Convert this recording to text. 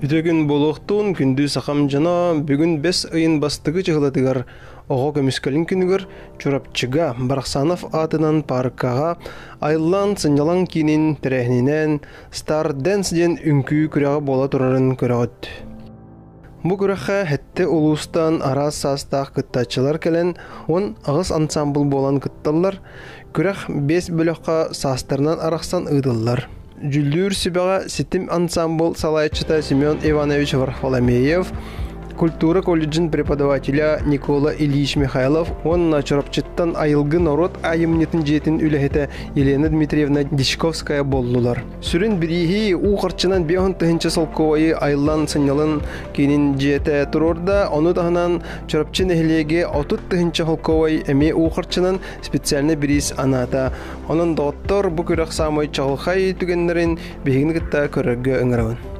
Үтүө күн буолуохтун, күндү сахам дьоно, бүгүн бэс ыйын бастакы чыһылатыгар оҕо көмүскэлин күнүгэр Чурапчыга Барахсанов аатынан пааркаҕа Айлан сынньалаҥ киинин тэрээһининэн Star Dance диэн үҥкүү күрэҕэ буола турарын көрөҕүт. Бу күрэххэ сэттэ улуустан араас саастаах кыттааччылар кэлэн 18 ансаамбыл буолан кытталлар. Күрэх биэс бөлөххө саастарынан арахсан ыытыллар. Дьүллүүр сүбэҕэ Ситим ансаамбыл салайааччыта Семен Иванович Варфоломеев, культура колледжын преподавателя Никола Ильич Михайлов уонна Чурапчыттан Айылгы норуот айымньытын дьиэтин үлэһитэ Елена Дмитриевна Дичковская буоллулар. Сүрүн бирииһи уу харчынан 50 тыһыынча солкуобайы Айлан сынньалаҥ киинин дьиэтэ туруорда, ону таһынан Чурапчы нэһилиэгэ 30 тыһыынча солкуобай эмиэ уу харчынан специальный бириис анаата. Онон доҕоттор, бу күрэх саамай чаҕылхай түгэннэрин биһигини кытта көрөргө ыҥырабын.